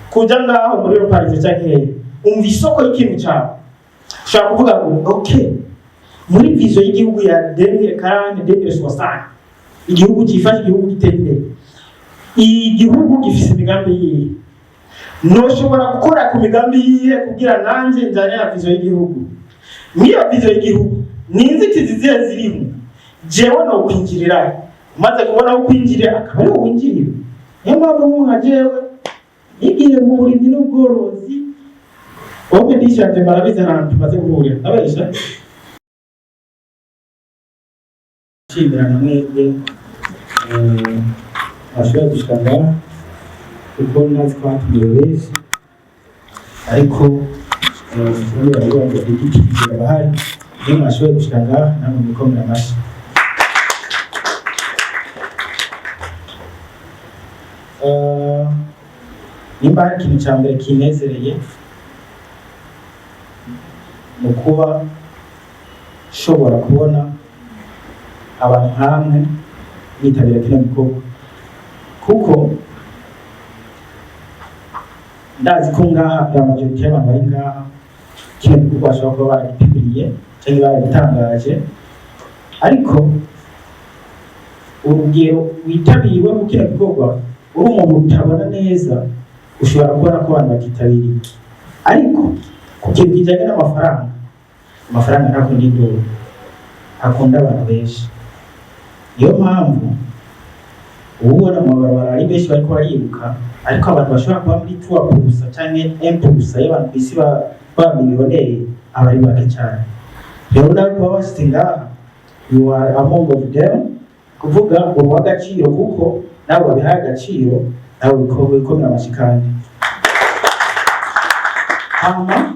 Kuja ngaho muri Paris canke hehe, umva isoko y'ikintu cawe. Ushobora kuvuga ngo okay, muri vision y'igihugu ya 2040, 2060, igihugu cyifashe, igihugu gitera imbere, igihugu gifise imigambi yihe? Noshobora gukora ku migambi yihe kugira nanje njane na vision y'igihugu? Niyo vision y'igihugu ni inzitizi zihe ziriho jewe no kwinjirira? Umaze kubona aho kwinjirira, akaba ariho winjirira. Niyo mpamvu nka jewe nigiye mu burimyi n'ubworozi. Wowe ndishanje marabizi ahantu tumaze guhurira, ndabesha? Nshimira na mwebwe bashoboye gushika ngaha, kuko ntazi ko hatumiwe benshi, ariko ubundi baravuga ngo igiti kigira abahari. Iyo mwashoboye gushika ngaha, namwe mwikomera amashyi. Nimba hari ikintu cya mbere kinezereye, ni ukuba nshobora kubona abantu nkamwe bitabira kino gikorwa, kuko ndazi ko ngaha la majorité y'abantu bari ngaha kino gikorwa bashobora kuba baragipimiriye cyangwa baragitangaje, ariko urugero witabiriwe ku kino gikorwa, uri umuntu utabona neza, ushobora kubona ko abantu batitabiriye. Ariko ku kintu kijyanye n'amafaranga, amafaranga ntakunda induru, akunda abantu benshi. Niyo mpamvu uba ubona mu mabarabara ari benshi bariko bariruka, ariko abantu bashobora kuba muri 3% canke 1% y'abantu kw'isi ba miliyoneri aba ari bake cyane. Rero nawe kuba washitse ngaha, you are among of them, kuvuga uri uw'agaciro, kuko nawe wabihaye agaciro, nawe wikomera amashyi. Kandi hama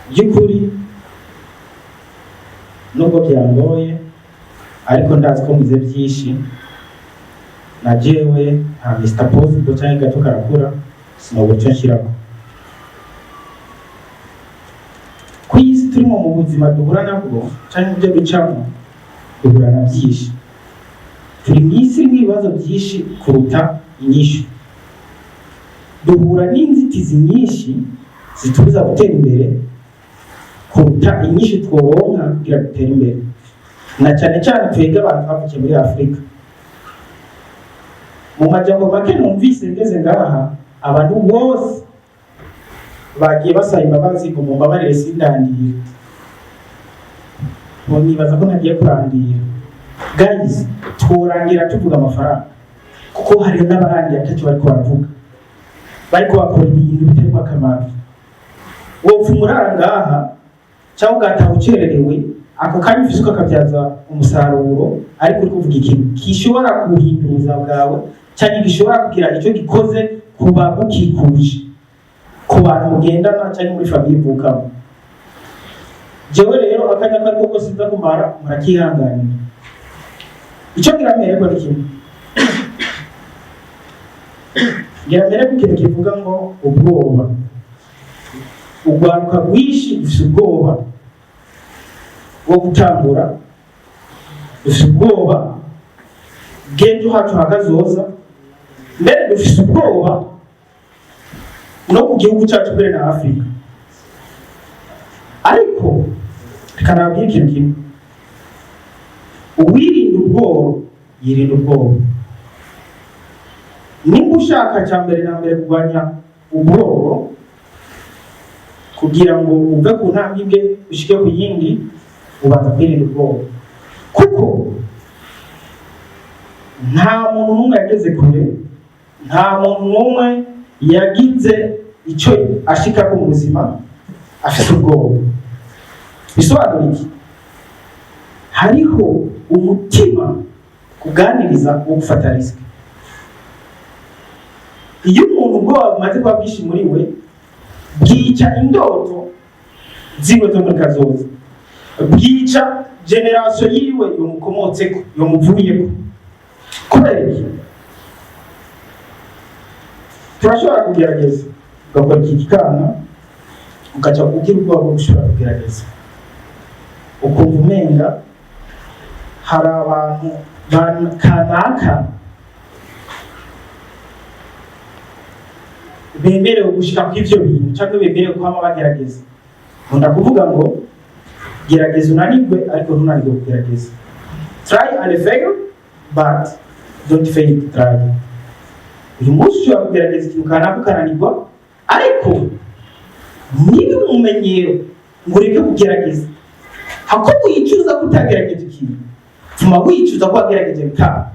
by'ukuri nubwo byangoye, ariko ndazi ko mwize byinshi. Na jewe nka Mr Possible cyangwa gato karakura, sinobura icyo nshyirako. Ku isi turimo, mu buzima duhura nabwo cyangwa ibyo ducamo, duhura na byinshi. Turi mu isi irimo ibibazo byinshi kuruta inyishu. Duhura n'inzitizi nyinshi zitubuza gutera imbere kuruta inyishu tworonka kugira dutere imbere, na cyane cyane twebwe abantu twavukiye muri Afurika. Mu majambo make, numvise ngeze ngaha abantu bose bagiye basaba imbabazi ngo mumbabarire sindandira, ngo nibaza ko ntagiye kurandira. Guys, tworangira tuvuga amafaranga, kuko hariho n'abarangira atacyo bariko baravuga, bariko bakora ibintu bitarimo akamaro. Wopfa umurara ngaha cyangwa ugataha ucererewe, ako kanya ufise ukakabyaza umusaruro, ariko uri kuvuga ikintu gishobora guhindura ubuzima bwawe cyangwa gishobora kugira icyo gikoze ku bagukikuje, ku bantu mugendana cyangwa muri famille uvukamo. Jewe rero akanya ko ariko kose nza kumara, murakihanganira. Icyo ngira mpereko ni kimwe. Ngira mbere ku kintu kivuga ngo ubwoba. Urwaruka rwinshi rufise ubwoba bwo gutangura, dufise ubwoba bw'ejo hacu hakazoza, mbere dufise ubwoba no ku gihugu cyacu, mbere na Afurika. Ariko reka nababwire ikintu kimwe: uwirinda ubwoba yirinda ubwoba. Nimba ushaka cya mbere na mbere kurwanya ubwoba kugira ngo uve ku ntambwe imwe ushike ku yindi, ubanza kwirinda ubwoba, kuko nta muntu n'umwe yageze kure, nta muntu n'umwe yagize icyo ashikako mu buzima afite ubwoba. Bisobanura iki? Hariho umutima kuganiriza wo gufata risque. Iyo umuntu ubwoba bumaze kuba bwinshi muri we, bwica indoto ziwe zo muri kazoza, bwica génération yiwe yomukomotseko, yomuvuyeko. Kubera iki? Turashobora kugerageza ugakora iki gikanga, ugaca ugira ubwoba bwo gushobora kugerageza, ukumva umenga hari abantu kanaka. Bemerewe gushika ku ivyo bintu cyangwa bemerewe kwama bagerageza. Nkunda kuvuga ngo gerageza unanirwe, ariko ntunanirwe kugerageza. Try and fail, but don't fail to try. Uyu munsi ushobora kugerageza ikintu kanaka ukananirwa, ariko niba umumenyero ngo ureke kugerageza, hako wicuza ko utagerageje ikintu, tuma wicuza ko wagerageje bikanga.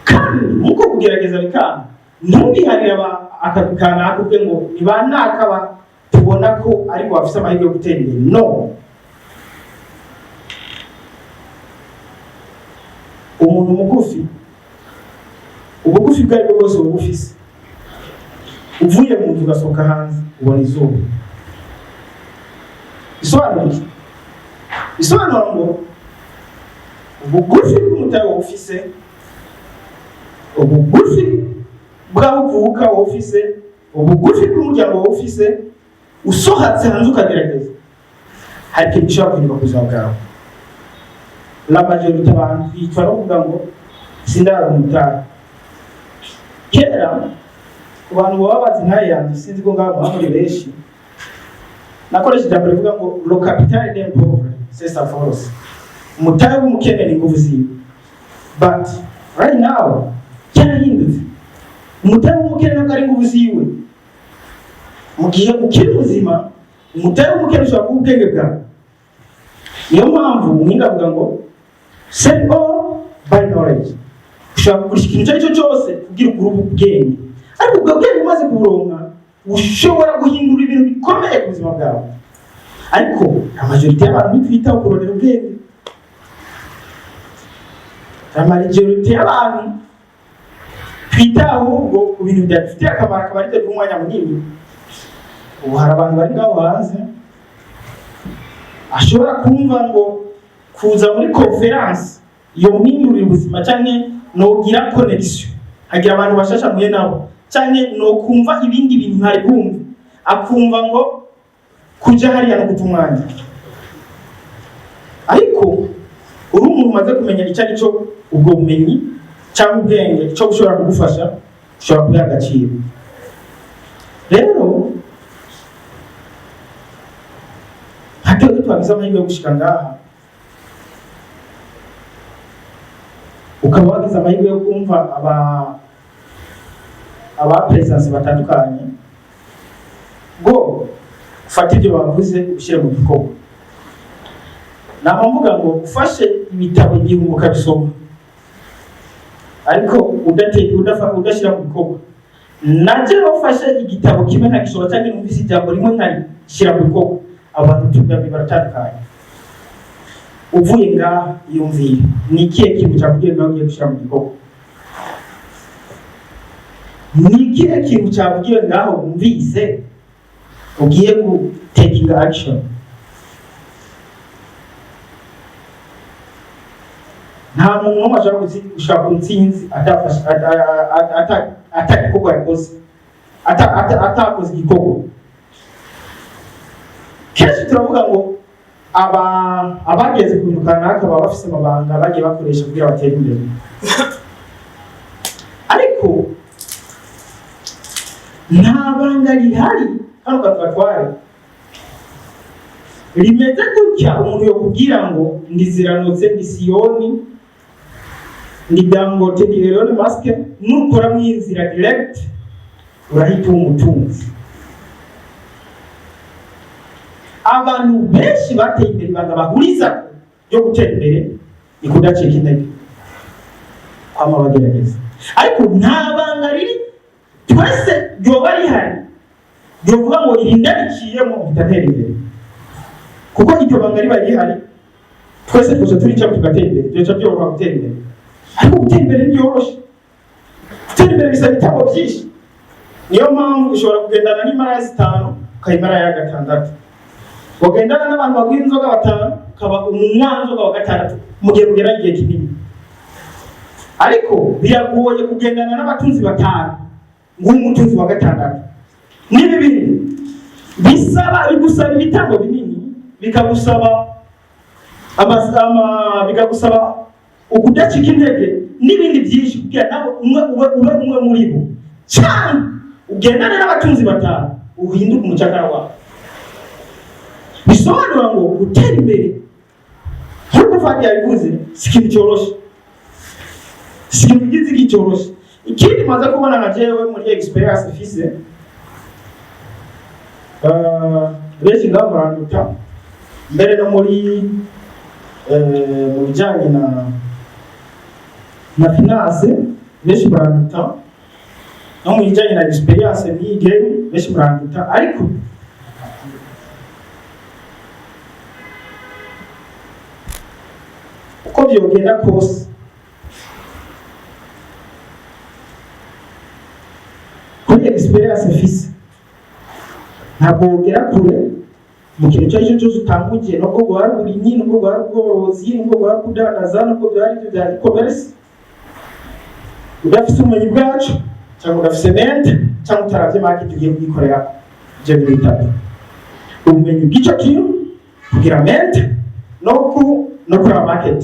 Kandi muko kugerageza bikanga, ntubiharire akagwi kanaka uvuge ngo ni ba naka tubona ko ariko bafise amahirwe yo gutera imbere. No umuntu mugufi, ubugufi bwo aribwo bwose buba bufise, uvuye mu nzu ugasohoka hanze ubona izuba. Bisobanura iki? Bisobanura ngo ubugufi bw'umutahe wowe ufise, ubugufi bw'aho uvuka wowe ufise, ubugufi bw'umuryango wowe ufise, usohotse hanze ukagerageza, hari ikintu gishobora guhinduka ku buzima bwawe. La majorité abantu twicwa no kuvuga ngo sindara umutahe. Kera ku bantu baba bazi nkaye yanjye, sinzi ko ngaho muri benshi, nakoresha ijambo rivuga ngo "Le capital d'un pauvre, c'est sa force", umutahe w'umukene ni ingufu ziwe. But right now cyarahindutse, umutahe w'umukene ntabwo ari ingufu ziwe. Mu gihe ukiri muzima, umutahe w'umukene ushobora kuba ubwenge bwawe. Niyo mpamvu umuhinga avuga ngo "Sell all, buy knowledge". Ushobora kugurisha ikintu icyo ari cyo cyose kugira ugure ubwenge, ariko ubwo bwenge umaze kuburonka ushobora guhindura ibintu bikomeye ku buzima bwawe. Ariko la majorité y'abantu ntitwitaho kurondera ubwenge. La majorité y'abantu twita ahubwo ku bintu bidafitiye akamaro, akaba aribyo duha umwanya munini. Ubu hari abantu bari ngaho hanze ashobora kumva ngo kuza muri conférence yompindurira ubuzima, canke nogira connexion, hagira abantu bashasha mpuye nabo, canke nokumva ibindi bintu ntari kumva, akumva ngo kuja hariya no guta umwanya. Ariko uri umuntu umaze kumenya icyo ari cyo ubwo bumenyi cyangwa ubwenge, icyo bushobora kugufasha, ushobora kubiha agaciro. Rero nka twebwe twagize amahirwe yo gushika ngaha, ukaba wagize amahirwe yo kumva aba presence batandukanye, ngo ufate ibyo bavuze ubishyire mu bikorwa. Nama mvuga ngo ufashe ibitabo 1000 ukabisoma, ariko udashyira mu bikorwa, najye wafashe igitabo kimwe nkagisoma cyangwa numvise ijambo rimwe nkarishyira mu bikorwa, abantu tubwabiri baratandukanye. Uvuye ngaha, yumvire ni ikihe kintu cyakugiye ngaho ugiye gushyira mu gikorwa? Ni ikihe kintu cyavugiwe ngaho wumvise ugiye gu taking action? Nta muntu n'umwe ashobora gushaka ku ntsinzi atafashe ata gikorwa yakoze, atakoze igikorwa. Kenshi turavuga ngo abageze ku bintu kanaka baba bafise amabanga bagiye bakoresha kugira batere imbere, ariko nta banga rihari kano kantu gatware rimeze gutya umuntu yokubwira ngo ndi Ziranotse, ndi Siyoni, ndi Dangote, ndi Elon Musk, nukora mu inzira direct urahita uba umutunzi. Abantu benshi bateye imbere, ibanga bahuriza yo gutera imbere ni kudacika intege, kwama bagerageza. Ariko nta banga riri twese ryoba rihari ryovuga ngo iri ndariciyemo mpita ntera imbere, kuko iryo banga riba rihari twese twese turica tugatera imbere, byoca byoroha gutera imbere. Ariko gutera imbere ntibyoroshe, gutera imbere bisaba ibitabo byinshi. Niyo mpamvu ushobora kugendana n'imaraya zitanu ukayimara ya gatandatu, wagendana n'abantu baguha inzoga batanu ukaba umunywanzoga wa gatandatu mu gihe mugera igihe kinini. Ariko biragoye kugendana n'abatunzi batanu ngo ube umutunzi wa gatandatu. Ni bibiri bisaba, bigusaba ibitambo binini, bikagusaba bikagusaba ukudacika intege. N'ibindi byinshi kugira nawe umwe ube umwe muri bo, cyangwa ugendane n'abatunzi batanu uhinduke umucakara wawe. Bisobanura ngo gutera imbere, nk'uko Fadi yabivuze, si ikintu cyoroshye, si ikintu gizigi cyoroshye. Ikindi maze kubona nka jewe muri experience mfise, benshi ngaho muranduta mbere no muri mu bijyanye na finance, benshi muranduta no mu bijyanye na experience n'iyi game, benshi muranduta. Ariko uko byogenda kose, kuri experience mfise, ntabwo wogera kure mu kintu icyo ari cyo cyose utanguye, nubwo bwari uburimyi, nubwo bwari ubworozi, nubwo bwari kudandaza, nubwo bwari ibyo bya e-commerce, udafise ubumenyi bwacu, cyangwa udafise mentor, cyangwa utaravye market ugiye kuyikorera. Ibyo bintu bitatu: ubumenyi bw'icyo kintu, kugira mentor, no kuraba market.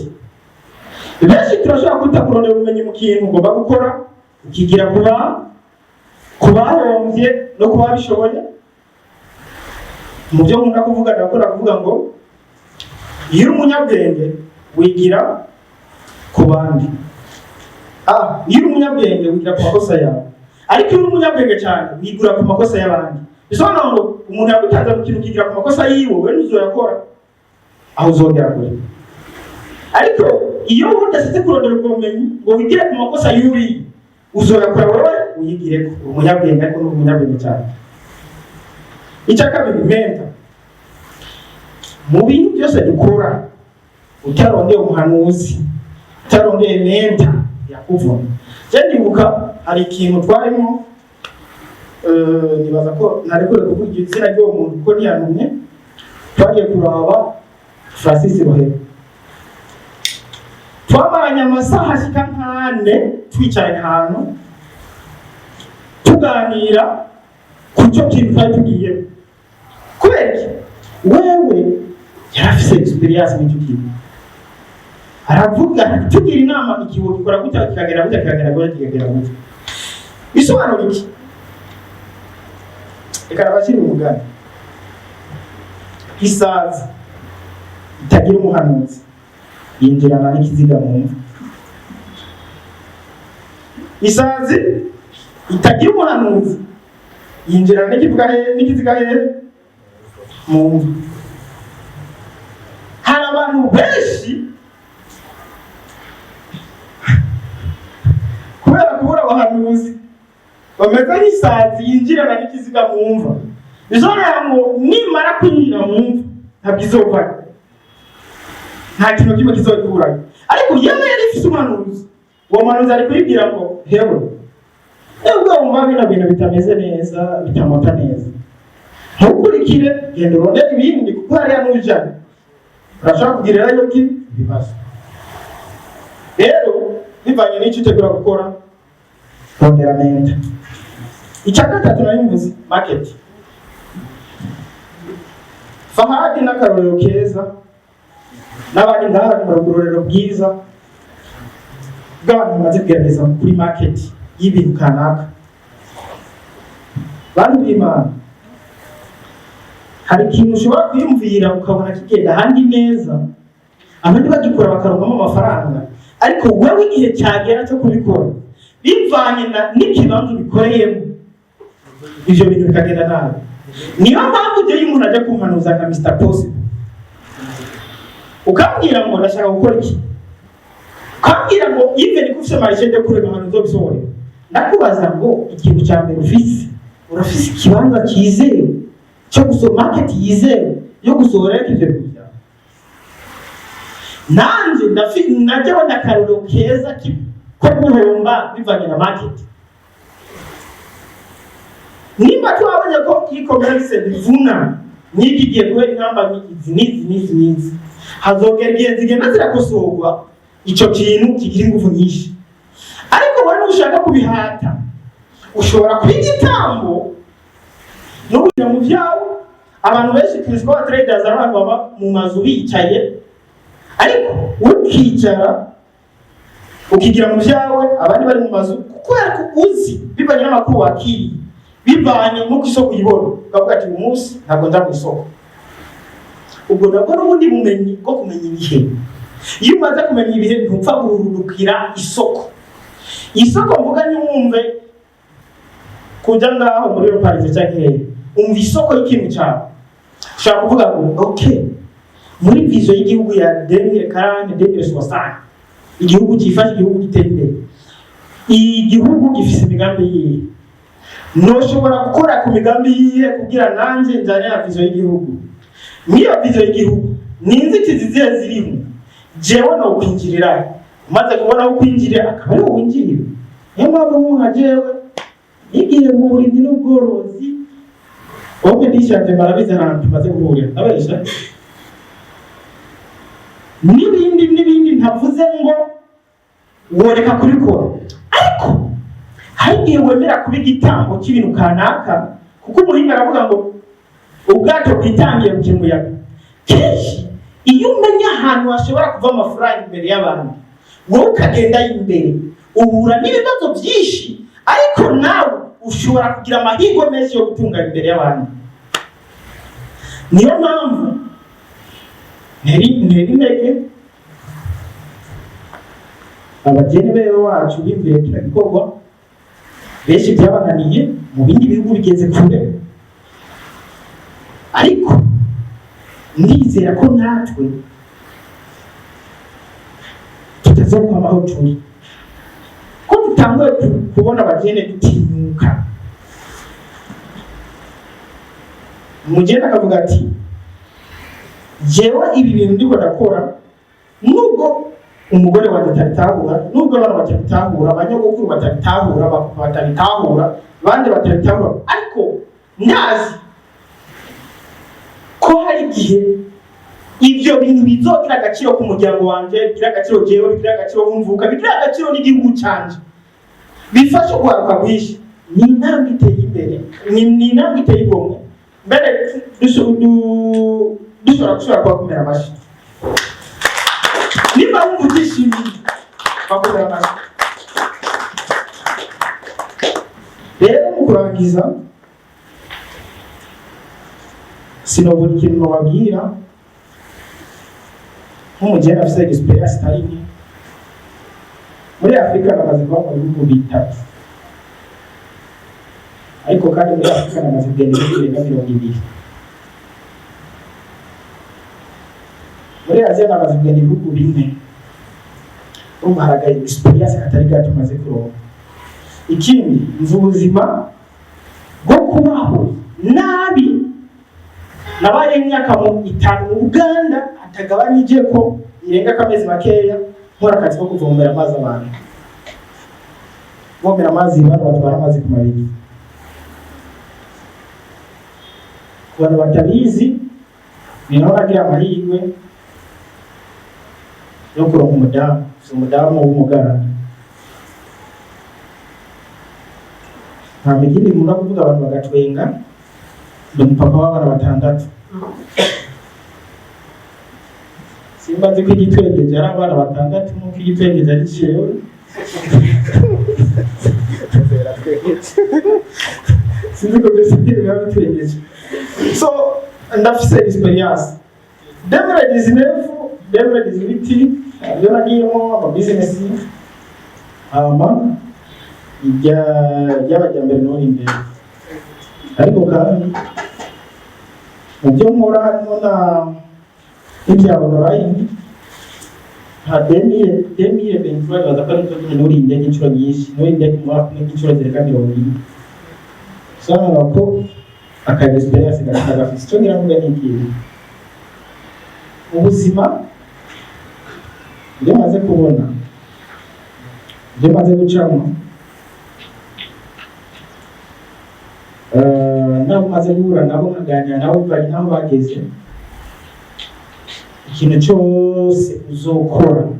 Benshi turashobora kwita kurondera ubumenyi mu kintu ugomba gukora, ukigira kuba ku bahombye no kuba babishoboye. Mu byo nkunda kuvuga, ndakunda kuvuga ngo iyo uri umunyabwenge wigira ku bandi. Iyo uri umunyabwenge wigira ku makosa yawe, ariko iyo uri umunyabwenge cyane wigura ku makosa y'abandi. Bisobanura ngo umuntu yagutanze mu kintu ukigira ku makosa yiwe, we ntuzoyakora, aho uzongera kure. Ariko iyo udashyize kurondera ubwo bumenyi ngo wigire ku makosa y'uriya, uzoyakora wowe uyigireko. Uri umunyabwenge, ariko nturi umunyabwenge cyane. Icya kabiri, mentor. Mu bintu byose dukora, utarondeye umuhanuzi, utarondeye mentor, yakuvuna. Je ndibuka hari ikintu twarimo, nibaza ko ntarekure kuvuga izina ry'uwo muntu kuko ntiyantumye. Twagiye kuraba Francis Rohero, twamaranye amasaha ashika nk'ane twicaranye ahantu tuganira ku cyo kintu twari tugiyemo. Kubera iki? Wewe yari afise experience muri icyo kintu, aravuga, tugira inama: ikiwo gikora gutya, kikagera gutya, kikagera gutya, kikagera gutya. Bisobanura iki? Reka nabashyire umugani: isazi itagira umuhanuzi yinjirana n'ikiziga mu mva. Isazi itagira umuhanuzi yinjirana n'ikivuga hehe? N'ikiziga hehe? Mu mva. Hari abantu benshi, kubera kubura abahanuzi, bameze nk'isazi yinjirana n'ikiziga mu mva. Bisobanura ngo nimara kwinjira mu mva ntabwo izovayo, nta kintu kimwe kizokurayo. Ariko yewe yari ifise umuhanuzi, uwo muhanuzi ari kuyibwira ngo: "Hewe, nubwo wumva bino bintu bitameze neza, bitamota neza, ntukurikire, genda urondere ibindi, kuko hariya nujana urashobora kugirirayo ki ibibazo." Rero bivanye n'icyo utegura gukora, rondera mentor. Icya gatatu nari mvuze, market. Fahadi n'akarorero keza, n'abandi ngaha mu rugororero bwiza bw'abantu bamaze kugerageza kuri market y'ibintu kanaka. Bantu b'Imana, hari ikintu ushobora kwiyumvira ukabona kigenda ahandi neza, abandi bagikora bakaronkamo amafaranga, ariko wowe igihe cyagera cyo kubikora, bivanye n'ikibanza ubikoreyemo, ivyo bintu bikagenda nabi. Niyo mpamvu ujyayo, umuntu ajya kumpanuza nka Mr Possible, ukambwira ngo ndashaka gukora iki, ukambwira ngo even ko ufise marché de kurema ahantu uzobisohorera, ndakubaza ngo ikintu cya mbere ufise, urafise ikibanza cyizewe cyo gusohora, market yizewe yo gusohora ivyo bintu byawe? Nanjye najyaho n'akarorero keza ko guhomba bivanye na market. Nimba twabonye ko e-commerce bivuna n'iki gihe kubera intambamyi izi n'izi n'izi n'izi, hazogera igihe zigenda zirakosorwa, ico kintu kigira ingufu nyinshi. Ariko wowe nushaka kubihata, ushobora kuba igitambo no kujya mu vyabo. Abantu benshi tuzi ko traders ari abantu baba mu mazu bicaye, ariko ukicara Ukigira mu vyawe, abandi bari mu mazu, kubera ko uzi bivanye n'amakuru wakiriye, bivanye n'uko isoko uyibona, ukavuga ati: "Uyu munsi ntabwo nja mu isoko." Ubwo nabwo n'ubundi bumenyi bwo kumenya ibihe. Iyo umaze kumenya ibihe, ntupfa guhurudukira isoko. Isoko mvuga, ntiwumve kuja ngaho muri Paris canke hehe. Umva isoko y'ikintu cyawe. Ushobora kuvuga ngo: "Okay, muri vision y'igihugu ya 2040, 2060, igihugu cyifashe, igihugu giteye imbere, igihugu gifise imigambi yihe? Noshobora gukora ku migambi yihe kugira nanjye njyane na vision y'igihugu? Niyo vision y'igihugu ni inzitizi zihe ziriho? Jewe no kwinjirira?" Umaze kubona aho kwinjirira, akaba ariho winjirira. Niyo mpamvu nka jewe nigiye mu burimyi n'ubworozi. Wowe ndishanje, marabizi ahantu tumaze guhurira, ndabesha? N'ibindi n'ibindi, ntavuze ngo woreka kubikora, ariko hari igihe wemera kuba igitambo cy'ibintu kanaka, kuko umuhinga aravuga ngo ubwato bwitangiye bukira umuyaga. Kenshi iyo umenya ahantu hashobora kuva amafaranga imbere y'abantu, wowe ukagenda imbere, uhura n'ibibazo byinshi, ariko nawe ushobora kugira amahirwe menshi yo gutunga imbere y'abandi. Niyo mpamvu nteri intege abageni bewe wacu bimviye kino gikorwa. Benshi byabananiye, mu bindi bihugu bigeze kure, ariko ndizera ko natwe tutazokwama aho turi, ko dutanguye kubona abagene dutinyuka. Umugeni akavuga ati: "Jewe ibi bintu ndiko ndakora, nubwo umugore wanjye atabitahura, nubwo abana batabitahura, abanyogokuru batabitahura, abapapa batabitahura, abandi batabitahura, ariko ndazi ko hari igihe ibyo bintu bizogira agaciro ku muryango wanje, bigira agaciro jewe, bigira agaciro wumvuka, bigira agaciro n'igihugu canje, bifashe urwaruka rwinshi." Ni intambwe iteye imbere, ni intambwe iteye igomwe. Mbere dushobora gushobora kubakomera amashyi. Niba wumva utishimiye, bakomera amashyi. Rero mu kurangiza, sinobura ikintu nobabwira nk'umugeni afise experience itari nke muri Afurika. Namaze kuba mu bihugu bitatu, ariko kandi muri Afurika namaze kugenda ibihugu birenga 20. Muri Aziya namaze kugenda ibihugu bine. Urumva hari aga experience katari gato maze kuronka. Ikindi, nzi ubuzima bwo kubaho nabi. Nabaye imyaka mu 5 mu Buganda, atagabanije ko irenga akamezi makeya, nkora akazi ko kuvomera amazi abantu, vomera amazi bano batwara amazi ku mabiri. Ku bantu batabizi, ni naho nagira amahirwe yo kuronka umudamu. Si umudamu w'umuganda. Nta migindi nkunda kuvuga abantu bagatwenga. Ndi umupapa w'abana batandatu. Simba nzi ko igitwengeje ari abana batandatu nk'uko igitwengeje ari jewe. Sinzi ko byose biba bitwengeje. So ndafise experience. 2019, 2018, ibyo nagiyemo ama business, hama ibya by'abajyambere none imbere. Ariko kandi mu byo nkora harimo na n'ibya online. Nka 2023, nibaza ko aribyo nyine nuriye indege inshuro nyinshi. Nuriye indege mu mwaka umwe inshuro zirenga 40. Bisobanura ko aka experience gafise icyo ngira mvuga. Ni ikintu ubuzima, ibyo maze kubona, ibyo maze gucamo, nabo maze guhura nabo, nkaganira nabo bivanye n'aho bageze. Ikintu cyose uzokora,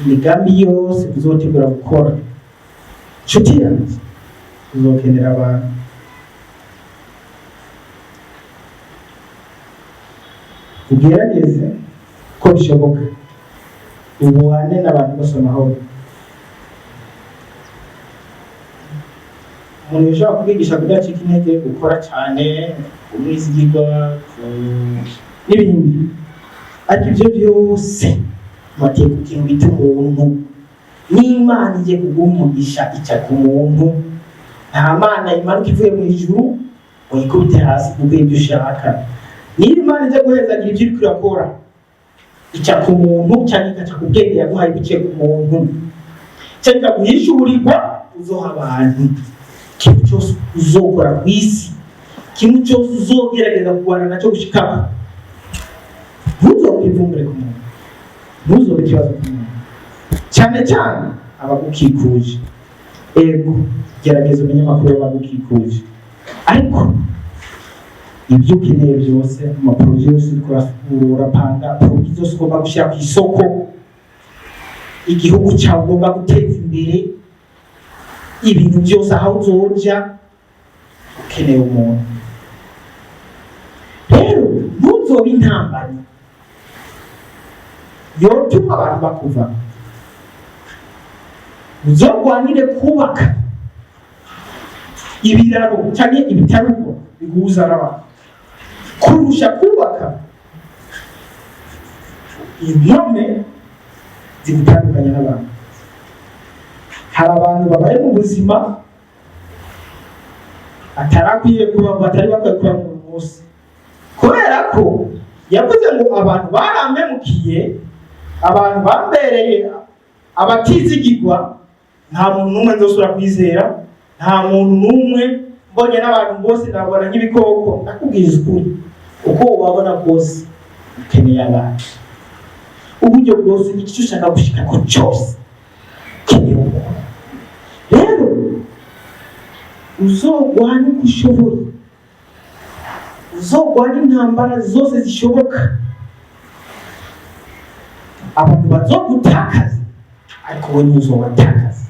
imigambi yose uzotegura gukora, nshuti yanjye, uzokenera abantu. Ugerageze ko bishoboka, ubane n'abantu bose amahoro. Umuntu yashobora kubigisha kudacika intege, gukora cyane, umwizigirwa n'ibindi, ariko ibyo byose batiye ku kintu bita umuntu. N'Imana igiye kuguha umugisha, ica ku muntu. Nta Mana imanuka ivuye mu ijuru ngo yikubite hasi kuko ibyo ushaka. Niba Imana ijya guhezagira ibyo uriko urakora, ica ku muntu, cyangwa igaca ku bwenge yaguhaye biciye ku muntu, cyangwa ikaguhishurirwa uzoha abantu. Ikintu cyose uzokora ku isi, ikintu cyose uzogerageza kurwana nacyo gushikako, ntuzokwivumbure ku muntu, ntuzobe ikibazo ku muntu, cyane cyane abagukikuje. Ego, gerageza umenye amakuru y'abagukikuje, ariko ibyo ukeneye byose, amaprojets yose uriko urapanga, produits zose ugomba gushyira ku isoko, igihugu cyawe ugomba guteza imbere, ibintu byose aho uzoja, ukeneye umuntu. Rero ntuzobe intambamyi yotuma abantu bakuva. Uzogwanire kubaka ibiraro cyangwa ibitarugwa biguhuza n'abantu kurusha kubaka impome zigutandukanya n'abantu. Hari abantu babaye mu buzima atarakwiye kuba, batari bakwiye kuba mu munsi, kubera ko yavuze ngo abantu barampemukiye, abantu bambereye abatizigirwa, nta muntu n'umwe nzosubira kwizera, nta muntu n'umwe mbonye, n'abantu bose nabona nk'ibikoko. Ndakubwiza ukuri, uko ubabona kose, ukeneye abantu. Uburyo bwose, icyo ushaka gushikako cyose, ukeneye umuntu. Rero uzogwana uko ushoboye, uzogwana intambara zose zishoboka. Abantu bazogutakaza, ariko wowe ntuzobatakaza.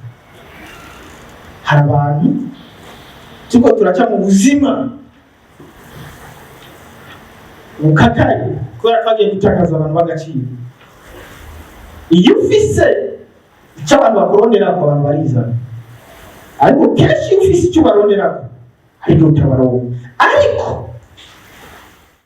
Hari abantu turiko turaca mu buzima bukakaye kubera twagiye gutakaza abantu b'agaciro. Iyo ufise icyo abantu bakuronderako, abantu barizana, ariko kenshi iyo ufise icyo baronderako, hari igihe utabaronka. Ariko